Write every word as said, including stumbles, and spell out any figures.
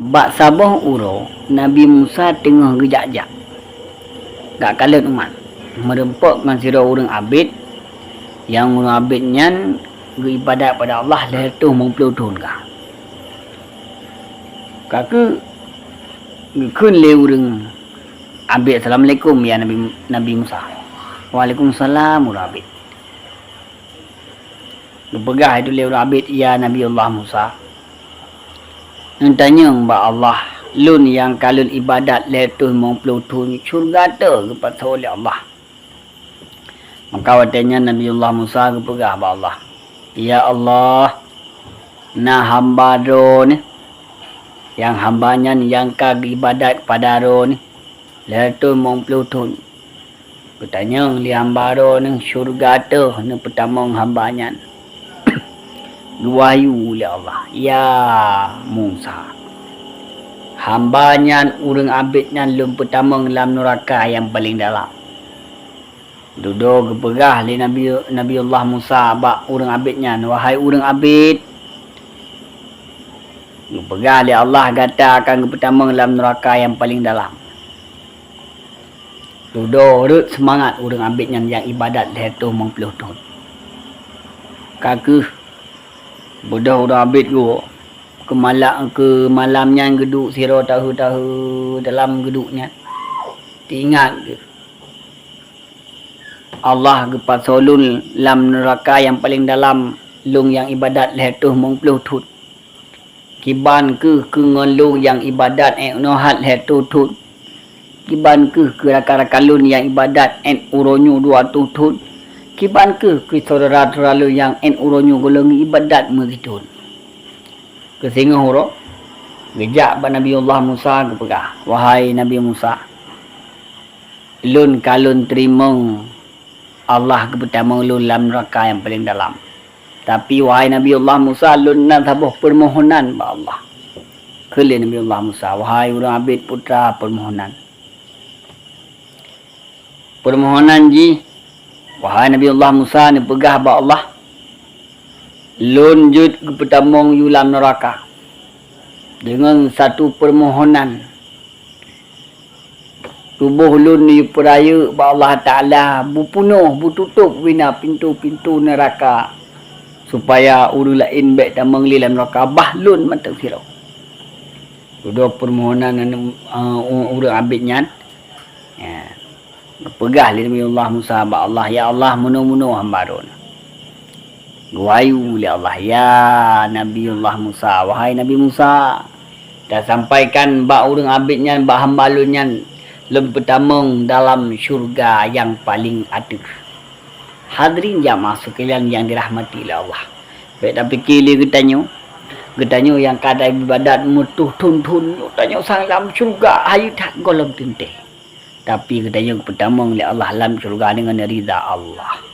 Bak saboh uroe, Nabi Musa teungoh geujak-jak, gak kalon umat, meureumpok ngon sidroe ureuëng abét, nyang ureuëng abét nyan geuibadat bak Allah lhée reutôh limong ploh thon ka. Ka keuh geukheun lé ureuëng abét, "Assalamualaikum, ya Nabi, Nabi Musa." "Waalaikumsalam," ureuëng abét. Geupeugah itu lé ureuëng abét, "Ya Nabi Allah Musa, neutanyong bak Allah, lôn nyang ka lôn ibadat lhée reutôh limong ploh thon, syeuruga teuh geupasoe lé Allah?" Maka watée nyan Nabi Allah Musa geupeugah bak Allah, "Ya Allah, na hamba droeneuh, nyang hamba nyan nyang ka geuibadat keupada droeneuh lhée reutôh limong ploh thon. Geutanyong lé hamba droeneuh, syeuruga teuh neupeutamong hamba nyan." Geuwahyu lé Allah, "Ya Musa, hamba nyan, ureuëng abét nyan lôn peutamong lam nuraka nyang paleng dalam." Dudoe geupeugah lé Nabi, Nabi Allah Musa bak ureuëng abét nyan, "Wahai ureuëng abét, geupeugah lé Allah gata akan geupeutamong lam nuraka nyang paleng dalam." Dudoe rhot seumangat ureuëng abét nyan nyang ibadat lhée reutôh limong ploh thon. Ka keuh beudôh ureuëng abét geuwoe, keu mala-, keu malam nyan geuduek sidroe tahe-tahe dalam geuduek nyan. Teuingat geuh, "Allah geupasoe lôn lam nuraka nyang paleng dalam, lôn nyang ibadat lhée reutôh limong ploh thon. Kiban keuh keu ngon lôn nyang ibadat ék nohat lhée reutôh thon? Kiban keuh keu rakan-rakan lôn nyang ibadat ék uroe nyoe dua reutôh thon? Kiban keuh keu syedara-syedara lôn nyang ék uroe nyoe gohlom ibadat meusithon?" Keusingoh uroe, geujak bak Nabi Allah Musa geupeugah, "Wahai Nabi Musa, lôn ka lôn teurimong Allah geupeutamong lôn lam nuraka nyang paleng dalam. Tapi, wahai Nabi Allah Musa, lôn na saboh peumohonan bak Allah." Kheun lé Nabi Allah Musa, "Wahai ureuëng abét putra, peumohonan." Peumohonan jih, "Wahai Nabi Allah Musa, neupeugah bak Allah, lôn jeuet geupeutamong yue lam nuraka deungon satu peumohonan. Tuboh lôn yue peurayeuk bak Allah Taala, bupeunoh, bututôb wina pintoe-pintoe nuraka, supaya ureuëng laén bék tamong lé lam nuraka, bah lôn mantong sidroe." Dudoe peumohonan, eh, ureuëng abét nyan. Ya. Geupeugah lé Nabiullah Musa bak Allah, "Ya Allah, meunoe-meunoe hamba droeneuh." Geuwahyu lé Allah, "Ya Nabiullah Musa, wahai Nabi Musa, tasampaikan bak ureuëng abét nyan, bak hamba lôn nyan, lôn peutamong dalam syeuruga nyang paleng ateueh." Hadirin jamaah sekalian nyang dirahmati lé Allah. Bék tapike lé geutanyoe, geutanyoe nyang ka taibadat meututoh thon-thon nyoe, tanyoe sang lam syeuruga hayeue that gohlom teuntée. Tapi geutanyoe geupeutamong lé Allah lam syeuruga deungon ridha Allah.